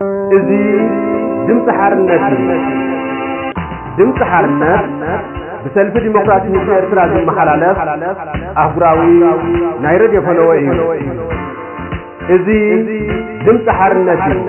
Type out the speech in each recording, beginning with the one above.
እዚ ድምፂ ሓርነት እዩ። ድምፂ ሓርነት ብሰልፊ ዲሞክራሲ ህዝቢ ኤርትራ ዝመሓላለፍ ኣህጉራዊ ናይ ሬድዮ ፈነወ እዩ። እዚ ድምፂ ሓርነት እዩ።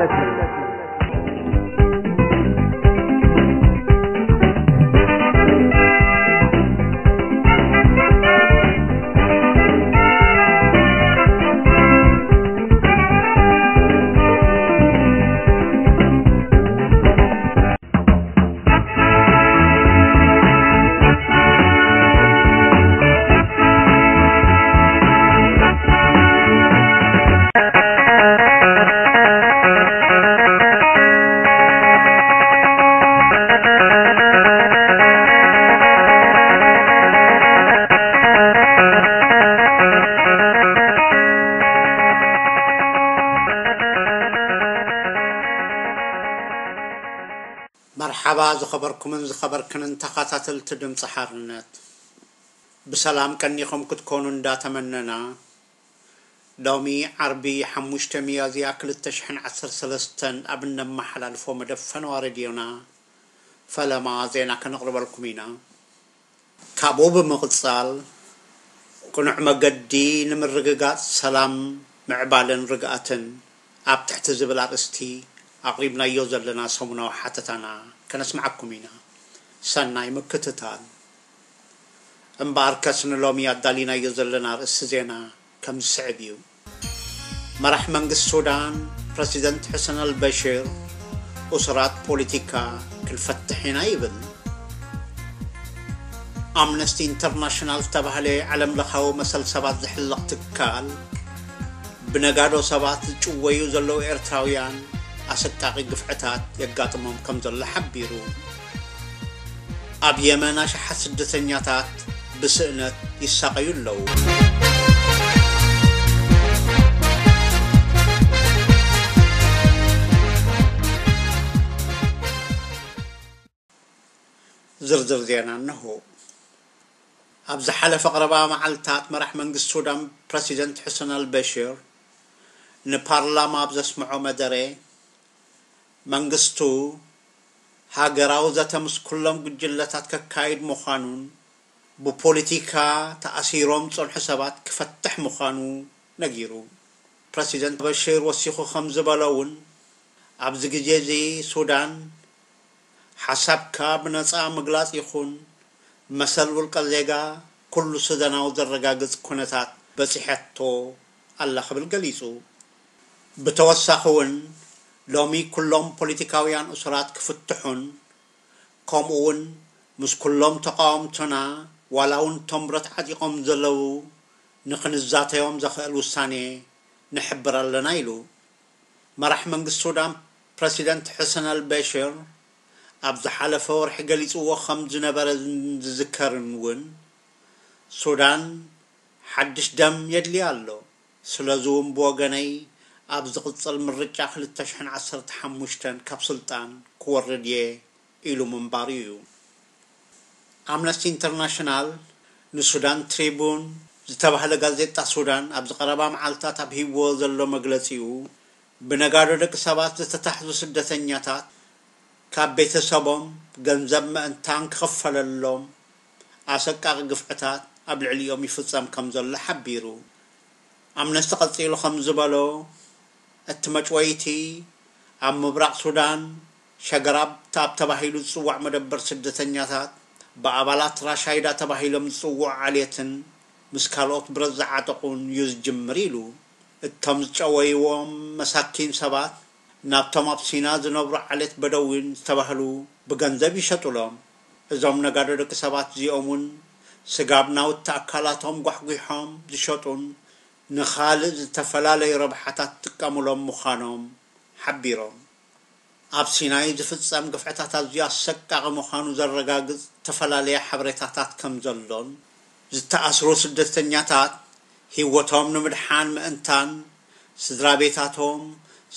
መርሓባ ዝኸበርኩምን ዝኸበርክንን ተኸታተልቲ ድምፂ ሓርነት፣ ብሰላም ቀኒኹም ክትኮኑ እንዳተመነና፣ ሎሚ ዓርቢ ሓሙሽተ ሚያዝያ ክልተ ሽሕን ዓሰርተ ሰለስተን ኣብ እነመሓላልፎ መደብ ፈነዋ ሬድዮና ፈለማ ዜና ከነቕርበልኩም ኢና። ካብኡ ብምቕጻል፣ ቅኑዕ መገዲ ንምርግጋጽ ሰላም፣ ምዕባለን ርግኣትን ኣብ ትሕቲ ዝብል ኣርእስቲ ኣቕሪብናዮ ዘለና ሰሙናዊ ሓተታና ከነስምዓኩም ኢና። ሰናይ ምክትታል። እምበኣርከስ ንሎሚ ኣዳሊናዮ ዘለና ኣርእስቲ ዜና ከም ዝስዕብ እዩ። መራሕ መንግስቲ ሱዳን ፕረሲደንት ሕሰን ኣልበሽር፣ እሱራት ፖለቲካ ክንፈትሕ ኢና ይብል። ኣምነስቲ ኢንተርናሽናል ዝተባህለ ዓለም ለኻዊ መሰል ሰባት ዝሕልቕ ትካል፣ ብነጋዶ ሰባት ዝጭወዩ ዘለዉ ኤርትራውያን ኣሰቃቒ ግፍዕታት የጋጥሞም ከም ዘሎ ሓቢሩ። ኣብ የመን ኣሽሓት ስደተኛታት ብስእነት ይሳቐዩ ኣለዉ። ዝርዝር ዜና እነሆ። ኣብ ዝሓለፈ ቀረባ መዓልታት መራሕ መንግስቲ ሱዳን ፕረሲደንት ሕሰን ኣልበሽር ንፓርላማ ኣብ ዘስምዖ መደረ፣ መንግስቱ ሃገራዊ ዘተ ምስ ኩሎም ጉጅለታት ከካይድ ምዃኑን ብፖለቲካ ተኣሲሮም ዝጸንሑ ሰባት ክፈትሕ ምዃኑ ነጊሩ። ፕረሲደንት በሽር ወሲኹ ከም ዝበሎ እውን፣ ኣብዚ ግዜ እዚ ሱዳን ሓሳብካ ብነጻ ምግላጽ ይኹን መሰል ውልቀ ዜጋ ኩሉ ሱዳናዊ ዘረጋግጽ ኩነታት በጺሐቶ ኣላ ክብል ገሊጹ። ብተወሳኺ እውን ሎሚ ኩሎም ፖለቲካውያን እሱራት ክፍትሑን ከምኡ እውን ምስ ኩሎም ተቓወምትና ዋላ እውን እቶም ብረት ዓጢቖም ዘለዉ ንኽንዛተዮም ዘኽእል ውሳኔ ንሕብር ኣለና ኢሉ። መራሕ መንግስቲ ሱዳን ፕረሲደንት ሕሰን ኣልበሽር ኣብ ዝሓለፈ ወርሒ ገሊጽዎ ከም ዝነበረ ዝዝከርን እውን ሱዳን ሓድሽ ደም የድልያ ኣሎ። ስለዚ እውን ብወገነይ ኣብ ዝቕጽል ምርጫ ክልተ ሽሕን ዓሰርተ ሓሙሽተን ካብ ስልጣን ክወርድ እየ ኢሉ ምንባሩ እዩ። ኣምነስቲ ኢንተርናሽናል ንሱዳን ትሪቡን ዝተባህለ ጋዜጣ ሱዳን ኣብ ዝቐረባ መዓልታት ኣብ ሂብዎ ዘሎ መግለጺኡ፣ ብነጋዶ ደቂ ሰባት ዝተታሕዙ ስደተኛታት ካብ ቤተሰቦም ገንዘብ ምእንታን ክኽፈለሎም ኣሰቃቒ ግፍዕታት ኣብ ልዕሊኦም ይፍጸም ከም ዘሎ ሓቢሩ። ኣምነስቲ ቀጺሉ ከም ዝበሎ፣ እቲ መጭወይቲ ኣብ ምብራቕ ሱዳን ሸገራብ ኣብ ተባሂሉ ዝጽዋዕ መደበር ስደተኛታት ብኣባላት ራሻይዳ ተባሂሎም ዝጽውዑ ዓሌትን ምስ ካልኦት ብረት ዝዓጠቑን እዩ ዝጅምር ኢሉ። እቶም ዝጨወይዎም መሳኪን ሰባት ናብቶም ኣብ ሲና ዝነብሩ ዓሌት በደዊን ዝተባህሉ ብገንዘብ ይሸጡሎም። እዞም ነጋዶ ደቂ ሰባት እዚኦም እውን ስጋብ ናውቲ ኣካላቶም ጓሕጒሖም ዝሸጡን ንኻልእ ዝተፈላለዩ ረብሓታት ዝጥቀሙሎም ምዃኖም ሓቢሮም። ኣብ ሲናይ ዝፍጸም ግፍዕታት ኣዝዩ ኣሰቃቒ ምዃኑ ዘረጋግጽ ዝተፈላለየ ሓበሬታታት ከም ዘሎን፣ ዝተኣስሩ ስደተኛታት ህይወቶም ንምድሓን ምእንታን ስድራ ቤታቶም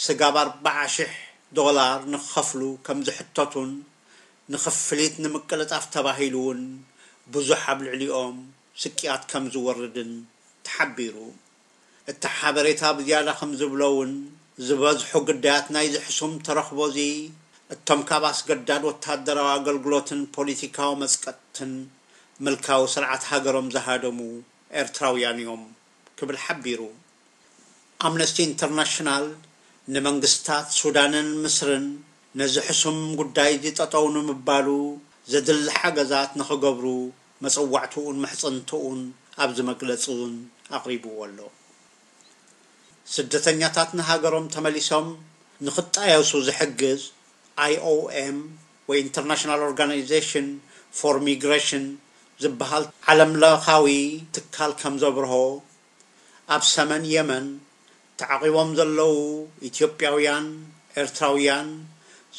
ስጋብ ኣርባዓ ሽሕ ዶላር ንኽኸፍሉ ከም ዝሕተቱን፣ ንኽፍሊት ንምቅልጣፍ ተባሂሉ እውን ብዙሕ ኣብ ልዕሊኦም ስቅያት ከም ዝወርድን ተሓቢሩ። እቲ ሓበሬታ ብዝያዳ ከም ዝብሎ እውን፣ ዝበዝሑ ግዳያት ናይዚ ሕሱም ተረኽቦ እዚ እቶም ካብ ኣስገዳድ ወታደራዊ ኣገልግሎትን ፖለቲካዊ መጽቀጥትን ምልካዊ ስርዓት ሃገሮም ዝሃደሙ ኤርትራውያን እዮም ክብል ሓቢሩ። ኣምነስቲ ኢንተርናሽናል ንመንግስታት ሱዳንን ምስርን ነዚ ሕሱም ጉዳይ እዚ ጠጠው ንምባሉ ዘድሊ ሓገዛት ንኽገብሩ መጸዋዕትኡን ምሕጽንትኡን ኣብዚ መግለጺ እውን ኣቕሪብዎ ኣሎ። ስደተኛታት ንሃገሮም ተመሊሶም ንኽጣየሱ ዝሕግዝ ኣይ ኦ ኤም ወይ ኢንተርናሽናል ኦርጋናይዜሽን ፎር ሚግሬሽን ዝበሃል ዓለምለኻዊ ትካል ከም ዘብርሆ፣ ኣብ ሰሜን የመን ተዓቒቦም ዘለዉ ኢትዮጵያውያን፣ ኤርትራውያን፣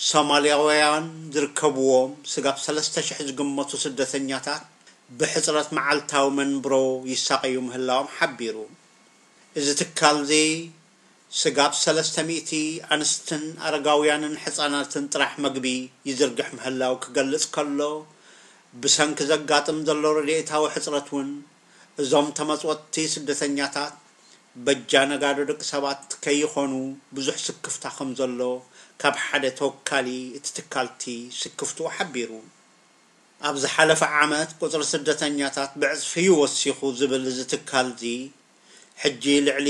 ሶማልያውያን ዝርከብዎም ስጋብ ሰለስተ ሽሕ ዝግመቱ ስደተኛታት ብሕጽረት መዓልታዊ መንብሮ ይሳቐዩ ምህላዎም ሓቢሩ። እዚ ትካል እዚ ስጋብ ሰለስተ ሚእቲ ኣንስትን ኣረጋውያንን ሕጻናትን ጥራሕ መግቢ ይዝርግሕ ምህላው ክገልጽ ከሎ፣ ብሰንኪ ዘጋጥም ዘሎ ረድኤታዊ ሕጽረት እውን እዞም ተመጽወትቲ ስደተኛታት በጃ ነጋዶ ደቂ ሰባት ከይኾኑ ብዙሕ ስክፍታ ከም ዘሎ ካብ ሓደ ተወካሊ እቲ ትካልቲ ስክፍትኡ ሓቢሩ። ኣብ ዝሓለፈ ዓመት ቁጽሪ ስደተኛታት ብዕጽፊ እዩ ወሲኹ ዝብል እዚ ትካል እዚ፣ ሕጂ ልዕሊ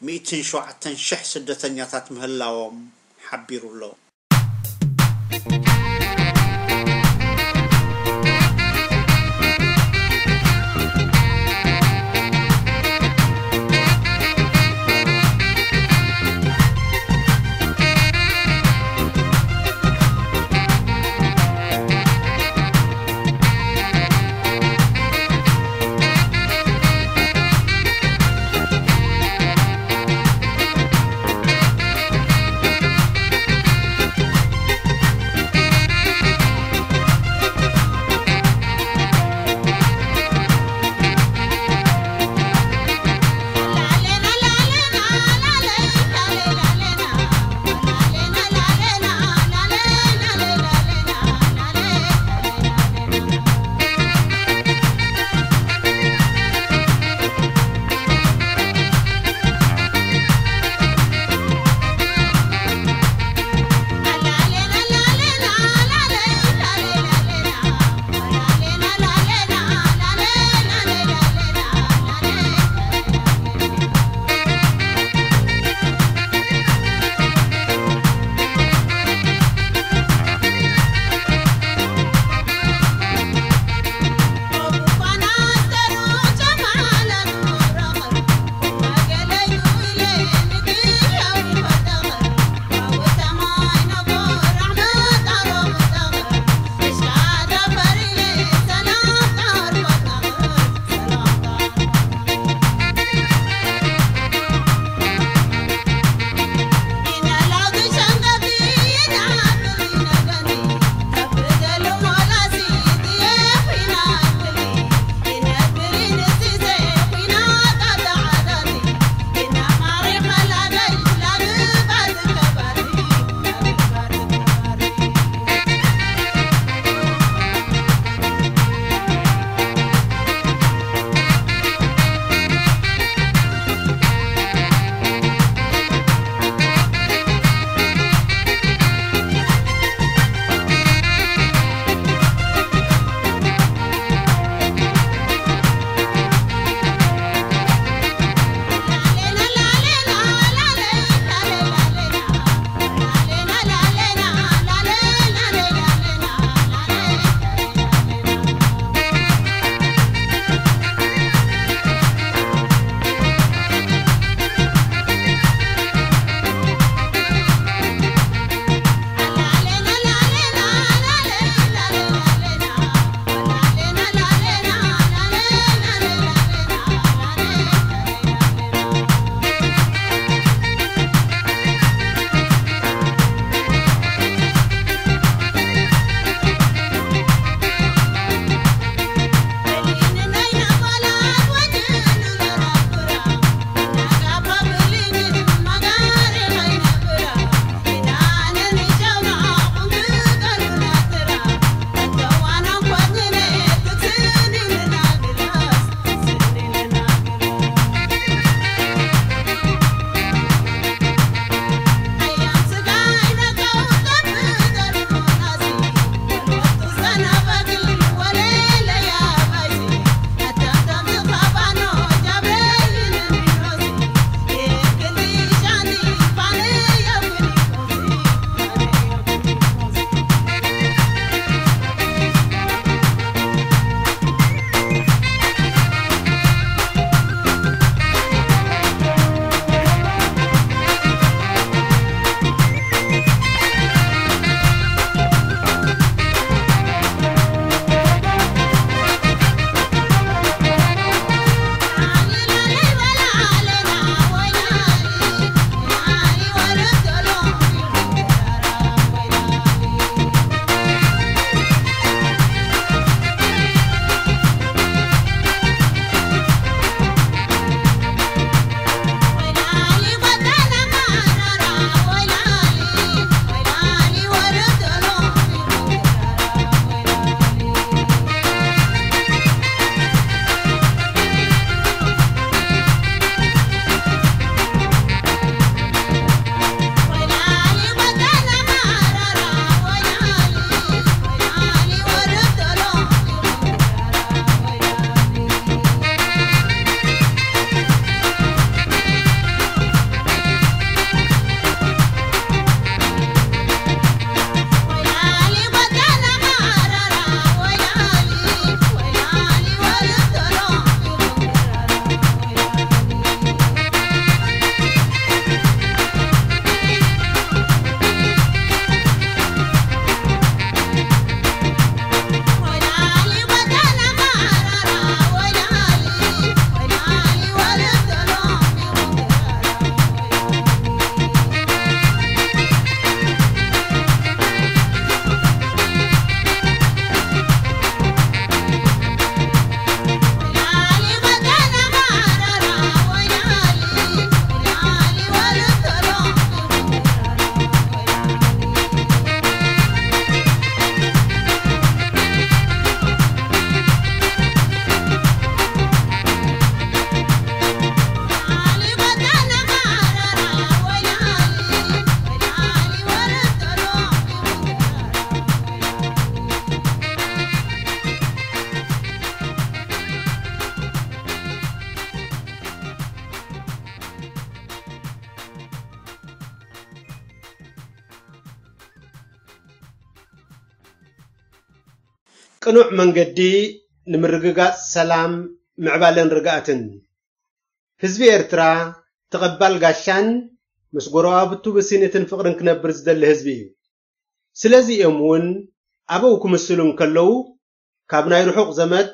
ሚእትን ሸውዓተን ሽሕ ስደተኛታት ምህላዎም ሓቢሩ ኣሎ። ቅኑዕ መንገዲ ንምርግጋጽ ሰላም፣ ምዕባለን ርግኣትን። ህዝቢ ኤርትራ ተቐባል ጋሻን ምስ ጎረባብቱ ብስኒትን ፍቕርን ክነብር ዝደሊ ህዝቢ እዩ። ስለዚ እዮም እውን ኣበው ክምስሉ እንከለዉ ካብ ናይ ርሑቕ ዘመድ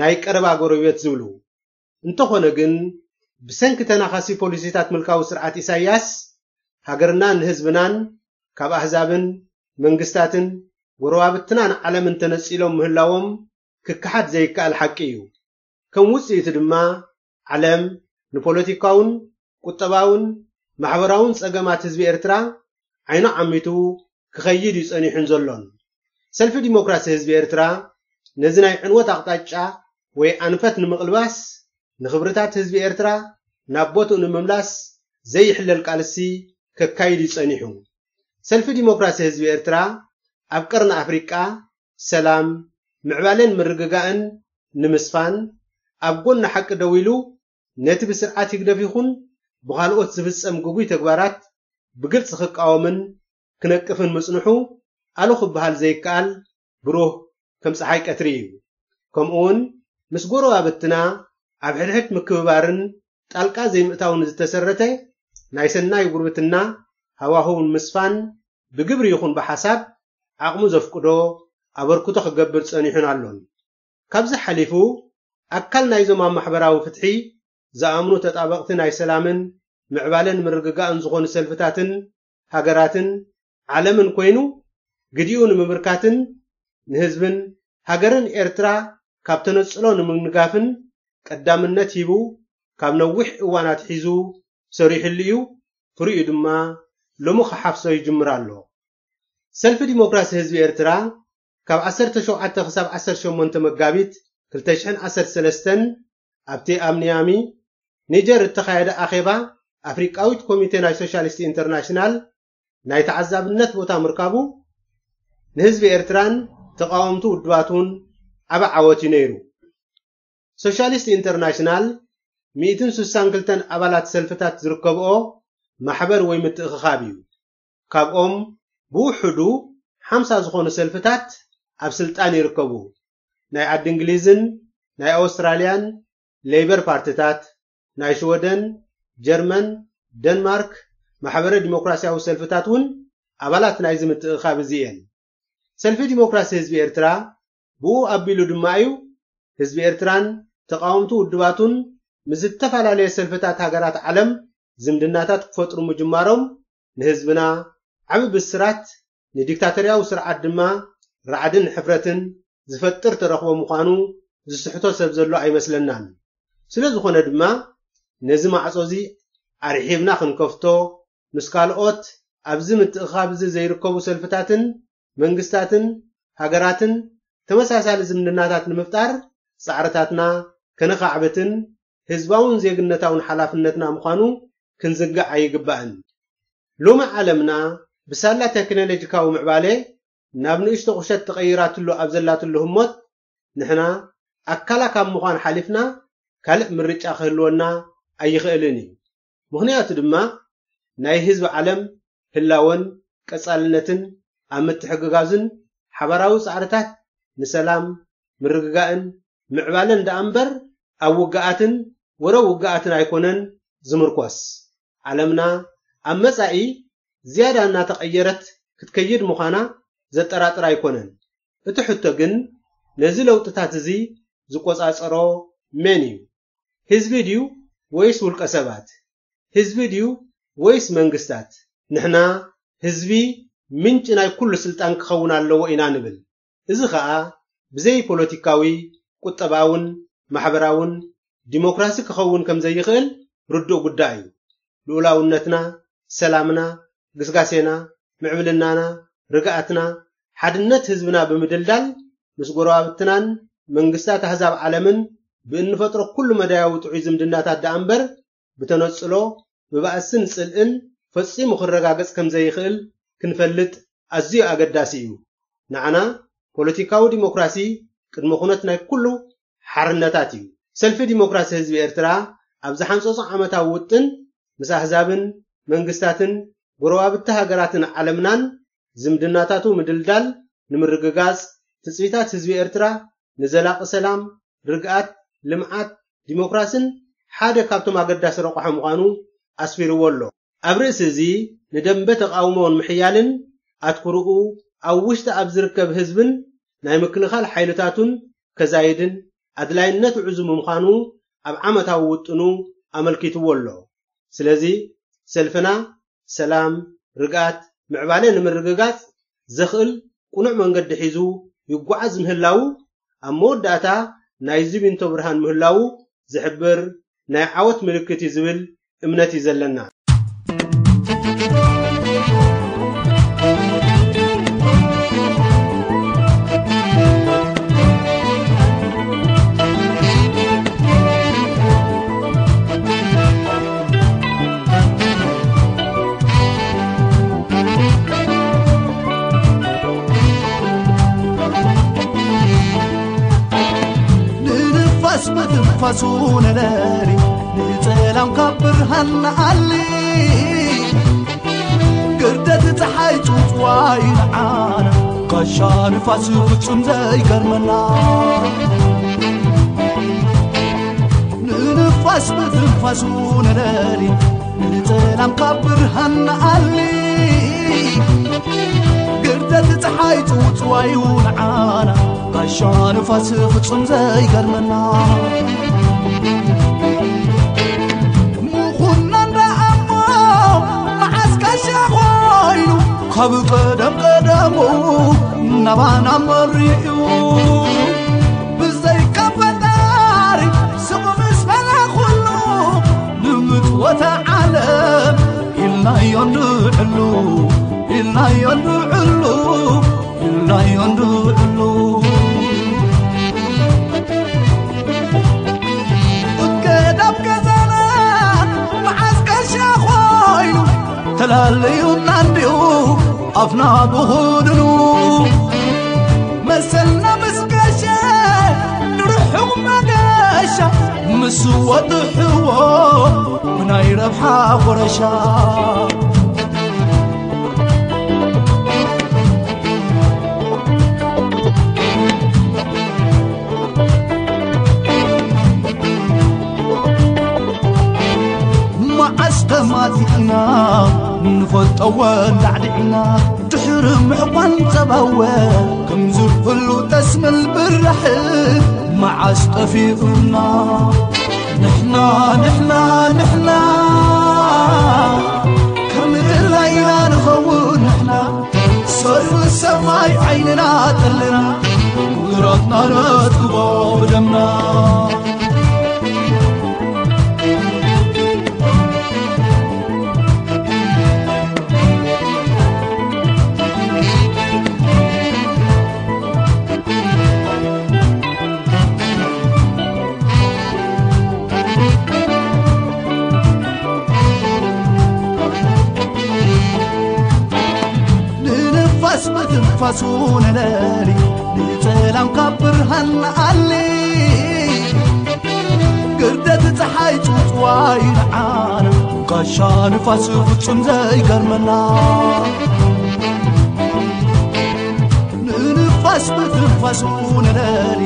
ናይ ቀረባ ጎረቤት ዝብሉ። እንተኾነ ግን ብሰንኪ ተናኻሲ ፖሊሲታት ምልካዊ ስርዓት ኢሳያስ ሃገርናን ህዝብናን ካብ ኣህዛብን መንግስታትን ጎረባብትናን ዓለምን ተነጺሎም ምህላዎም ክከሓድ ዘይከኣል ሓቂ እዩ። ከም ውጽኢቱ ድማ ዓለም ንፖለቲካውን ቁጠባውን ማሕበራውን ጸገማት ህዝቢ ኤርትራ ዓይኑ ዓሚቱ ክኸይድ እዩ ጸኒሑን ዘሎን። ሰልፊ ዲሞክራሲ ህዝቢ ኤርትራ ነዚ ናይ ዕንወት ኣቕጣጫ ወይ ኣንፈት ንምቕልባስ ንኽብርታት ህዝቢ ኤርትራ ናብ ቦትኡ ንምምላስ ዘይሕለል ቃልሲ ከካይድ እዩ ጸኒሑ። ሰልፊ ዲሞክራሲ ህዝቢ ኤርትራ ኣብ ቀርኒ ኣፍሪቃ ሰላም፣ ምዕባለን ምርግጋእን ንምስፋን ኣብ ጎኒ ሓቂ ደው ኢሉ ነቲ ብስርዓት ህግደፍ ይኹን ብኻልኦት ዝፍጸም ግጉይ ተግባራት ብግልጺ ክቃወምን ክነቅፍን ምጽንሑ ኣሉ ክበሃል ዘይከኣል ብሩህ ከም ጸሓይ ቀትሪ እዩ። ከምኡውን ምስ ጎረባብትና ኣብ ሕድሕድ ምክብባርን ጣልቃ ዘይምእታውን ዝተሰረተ ናይ ሰናይ ጉርብትና ሃዋህው ንምስፋን ብግብሪ ይኹን ብሓሳብ ዓቕሙ ዘፍቅዶ ኣበርክቶ ክገብር ጸኒሑን ኣሎን። ካብዚ ሓሊፉ ኣካል ናይዞም ኣብ ማሕበራዊ ፍትሒ ዝኣምኑ ተጣበቕቲ ናይ ሰላምን ምዕባለን ምርግጋእን ዝኾኑ ሰልፍታትን ሃገራትን ዓለምን ኮይኑ ግዲኡ ንምብርካትን ንህዝብን ሃገርን ኤርትራ ካብ ተነጽሎ ንምንጋፍን ቀዳምነት ሂቡ ካብ ነዊሕ እዋን ኣትሒዙ ሰሪሕሉ እዩ። ፍሪኡ ድማ ሎሚ ክሓፍሶ ይጅምር ኣሎ። ሰልፊ ዲሞክራሲ ህዝቢ ኤርትራ ካብ ዓሰርተ ሸውዓተ ክሳብ ዓሰርተ ሸሞንተ መጋቢት ክልተ ሽሕን ዓሰርተ ሰለስተን ኣብቲ ኣብ ኒያሚ ኒጀር እተኻየደ ኣኼባ ኣፍሪቃዊት ኮሚቴ ናይ ሶሻሊስት ኢንተርናሽናል ናይ ተዓዛብነት ቦታ ምርካቡ ንህዝቢ ኤርትራን ተቓወምቲ ውድባቱን ዓቢ ዓወት እዩ ነይሩ። ሶሻሊስት ኢንተርናሽናል ሚእትን ስሳን ክልተን ኣባላት ሰልፍታት ዝርከብኦ ማሕበር ወይ ምትእኽኻብ እዩ። ካብኦም ብውሕዱ ሓምሳ ዝኾኑ ሰልፍታት ኣብ ስልጣን ይርከቡ። ናይ ዓዲ እንግሊዝን ናይ ኣውስትራልያን ሌበር ፓርትታት፣ ናይ ሽወደን፣ ጀርመን፣ ደንማርክ ማሕበረ ዲሞክራሲያዊ ሰልፍታት እውን ኣባላት ናይዚ ምትእኻብ እዚ እየን። ሰልፊ ዲሞክራሲ ህዝቢ ኤርትራ ብኡ ኣቢሉ ድማ እዩ ህዝቢ ኤርትራን ተቓወምቲ ውድባቱን ምስ ዝተፈላለየ ሰልፍታት ሃገራት ዓለም ዝምድናታት ክፈጥሩ ምጅማሮም ንህዝብና ዓቢ ብስራት፣ ንዲክታተርያዊ ስርዓት ድማ ራዕድን ሕፍረትን ዝፈጥር ተረኽቦ ምዃኑ ዝስሕቶ ሰብ ዘሎ ኣይመስለናን። ስለ ዝኾነ ድማ ነዚ ማዕጾ እዚ ኣርሒብና ክንከፍቶ፣ ምስ ካልኦት ኣብዚ ምትእኻብ እዚ ዘይርከቡ ሰልፍታትን መንግስታትን ሃገራትን ተመሳሳሊ ዝምድናታት ንምፍጣር ጻዕርታትና ከነኻዕብትን ህዝባውን ዜግነታውን ሓላፍነትና ምዃኑ ክንዝንጋዕ ኣይግባእን። ሎሚ ዓለምና ብሳላ ቴክኖሎጂካዊ ምዕባለ ናብ ንእሽቶ ቁሸት ተቐይራትሉ ኣብ ዘላትሉ ህሞት ንሕና ኣካላ ካብ ምዃን ሓሊፍና ካልእ ምርጫ ክህልወና ኣይኽእልን እዩ። ምኽንያቱ ድማ ናይ ህዝቢ ዓለም ህላወን ቀጻልነትን ኣብ ምትሕግጋዝን ሓባራዊ ጻዕርታት ንሰላም፣ ምርግጋእን ምዕባለን ደኣ እምበር ኣብ ውግኣትን ወረ ውግኣትን ኣይኮነን ዝምርኮስ። ዓለምና ኣብ መጻኢ ዝያዳ እናተቐየረት ክትከይድ ምዃና ዘጠራጥር ኣይኮነን። እቲ ሕቶ ግን ነዚ ለውጥታት እዚ ዝቆጻጸሮ መን እዩ? ህዝቢ ድዩ ወይስ ውልቀ ሰባት? ህዝቢ ድዩ ወይስ መንግስታት? ንሕና ህዝቢ ምንጪ ናይ ኩሉ ስልጣን ክኸውን ኣለዎ ኢና ንብል። እዚ ኸኣ ብዘይ ፖለቲካዊ፣ ቁጠባውን ማሕበራውን ዲሞክራሲ ክኸውን ከም ዘይኽእል ርዱእ ጉዳይ እዩ። ልኡላውነትና፣ ሰላምና፣ ግስጋሴና፣ ምዕብልናና፣ ርግኣትና፣ ሓድነት ህዝብና ብምድልዳል ምስ ጎረባብትናን መንግስታት ኣህዛብ ዓለምን ብእንፈጥሮ ኩሉ መዳያዊ ጥዑይ ዝምድናታት ደኣ እምበር ብተነጽሎ፣ ብባእስን ጽልእን ፈጺሙ ክረጋገጽ ከም ዘይኽእል ክንፈልጥ ኣዝዩ ኣገዳሲ እዩ። ንዓና ፖለቲካዊ ዲሞክራሲ ቅድመ ኩነት ናይ ኩሉ ሓርነታት እዩ። ሰልፊ ዲሞክራሲ ህዝቢ ኤርትራ ኣብ ዝሓንጸጾ ዓመታዊ ውጥን ምስ ኣህዛብን መንግስታትን ጎረባብቲ ሃገራትን ዓለምናን ዝምድናታቱ ምድልዳል ንምርግጋጽ ትጽቢታት ህዝቢ ኤርትራ ንዘላቒ ሰላም፣ ርግኣት፣ ልምዓት፣ ዲሞክራስን ሓደ ካብቶም ኣገዳሲ ረቋሒ ምዃኑ ኣስፊርዎ ኣሎ። ኣብ ርእሲ እዚ፣ ንደንበ ተቓውሞ ንምሕያልን ኣትኩሮኡ ኣብ ውሽጢ ኣብ ዝርከብ ህዝብን ናይ ምክልኻል ሓይልታቱን ከዛይድን ኣድላይነት ውዕዙ ምዃኑ ኣብ ዓመታዊ ውጥኑ ኣመልኪትዎ ኣሎ። ስለዚ፣ ሰልፍና ሰላም፣ ርግኣት፣ ምዕባለ ንምርግጋጽ ዘኽእል ቅኑዕ መንገዲ ሒዙ ይጓዓዝ ምህላዉ፣ ኣብ መወዳእታ ናይ ዝቢንቶ ብርሃን ምህላዉ ዝሕብር ናይ ዓወት ምልክት እዩ ዝብል እምነት እዩ ዘለና። ንንፋስ ብትንፋሱ ነለሊ፣ ንጸላም ካብ ብርሃን ንኣሊ። ግርደት ጸሓይ ጽውጽዋይ ንዓና፣ ጋሻ ንፋስ ፍጹም ዘይገርመና። ንንፋስ ብትንፋሱ ነለሊ፣ ንጸላም ካብ ብርሃን ንኣሊ። ግርደት ጸሓይ ጽውጽዋዩ ንዓና፣ ጋሻ ንፋስ ፍጹም ዘይገርመና። ምኹና እንዳ ኣሞ መዓስ ጋሻ ኮይኑ፣ ካብ ቀደም ቀደሙ ናባና መሪኡ። ብዘይካ ፈጣሪ ስሙ ምስ በላ ኩሉ፣ ንምጽወታ ዓለም ኢልናዮ ንዕሉ፣ ኢልናዮ ንዕሉ፣ ኢልናዮ ንዕሉ። እገዳብ ገዛና መዓስ ጋሻ ኮይኑ፣ ተላለዩና እንዲዩ ኣፍና ብኹድኑ። መሰልና ምስ ገሸ ንርሑቕ መገሻ፣ ምስ ወጥሕዎ ብናይ ረብሓ ቁረሻ። መዓስ ተማቲእና ንፈልጦ ወላዕሊዕና፣ ድሕሪ ምዕቋን ጸባወ ከም ዝፍሉ ተስምል ብራሕ መዓስ ጠፊኡና? ንሕና፣ ንሕና፣ ንሕና ከም ድላይና ንኸውን ንሕና፣ ሰሉ ሰማይ ዓይንና ጠልና፣ ቁድረትና ነጥቦ ብደምና። ንንፋስ ብትንፋሱ ነለሊ፣ ንጸላም ካብ ብርሃን ንኣሊ። ግርደት ጸሓይ ጽውጽዋይ ንዓና፣ ጋሻ ንፋስ ፍጹም ዘይገርመና። ንንፋስ ብትንፋሱ ነለሊ፣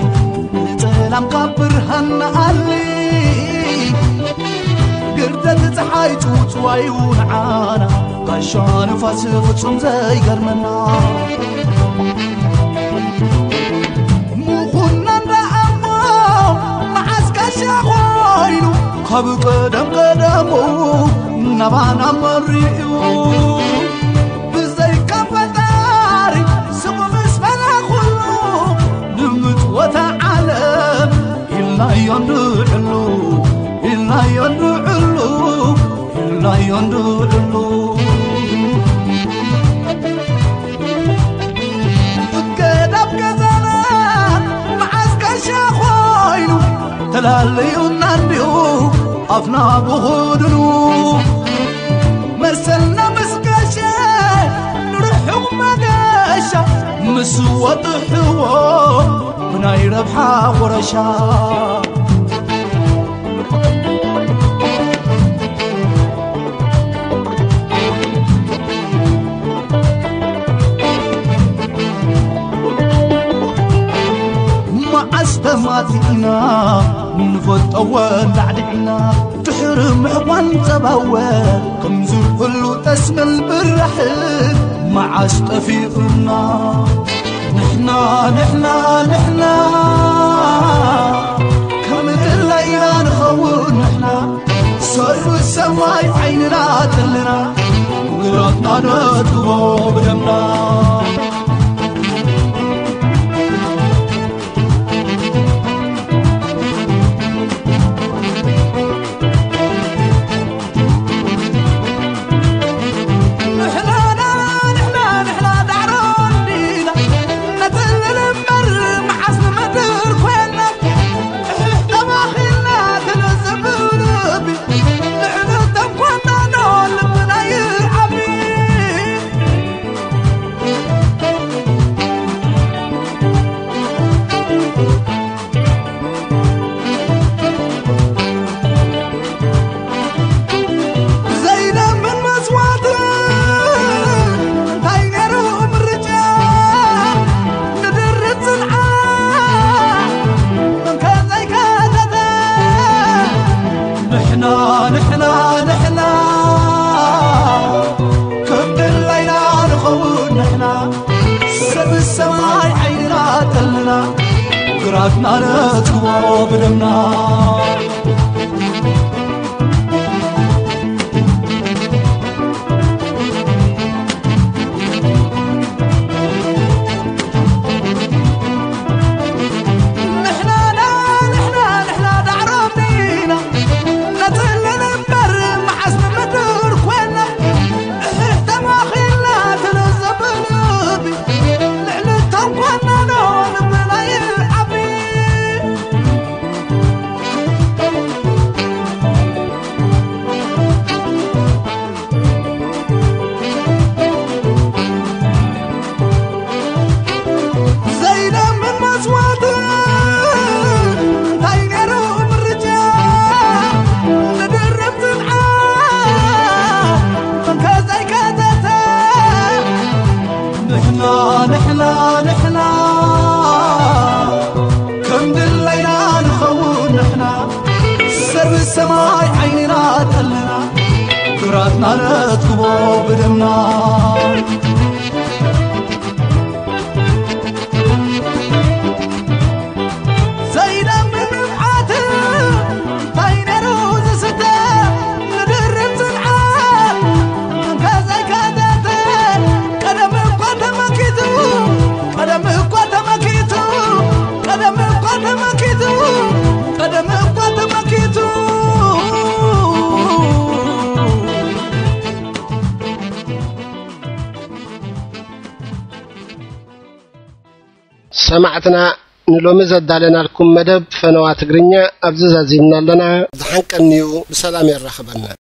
ንጸላም ካብ ብርሃን ንኣሊ። ግርደት ጸሓይ ጽውጽዋዩ ንዓና፣ ጋሻ ንፋስ ፍጹም ዘይገርመና። ምኹና እንዳ ኣሞ መዓስ ጋሻ ኮይኑ፣ ካብ ቀደም ቀደሙ ናባና መሪኡ። ብዘይካ ፈጣሪ ስሙ ምስ በላ ኩሉ፣ ንምጽወታ ዓለም ኢልናዮ ንዕሉ፣ ኢልናዮ ንዕሉ፣ ኢልናዮ ንዕሉ። እገዳብ ገዛና መዓስ ጋሻ ኮይኑ፣ ተላለዩና እንዲዩ ኣፍና ብኹድኑ። መሰልና ምስ ገሸ ንርሑቕ መገሻ፣ ምስ ወጥሕዎ ብናይ ረብሓ ቁረሻ። ኣቲና ንፈልጦ ወላዕዲ ኢና ድሕሪ ምሕቋን ጸባወ ከምዚ ኩሉ ጠስምን ብራሕ መዓስ ጠፊኡና ንሕና ንሕና ንሕና ከም ድላይና ንኸውን ንሕና ሰሉ ሰማይ ዓይንና ተልና ግራትና ነጥቦ ብደምና ሰማዕትና፣ ንሎሚ ዘዳለናልኩም መደብ ፈነዋ ትግርኛ ኣብዚ ዛዚምና ኣለና። ዝሓንቀንዩ ብሰላም የራኽበና።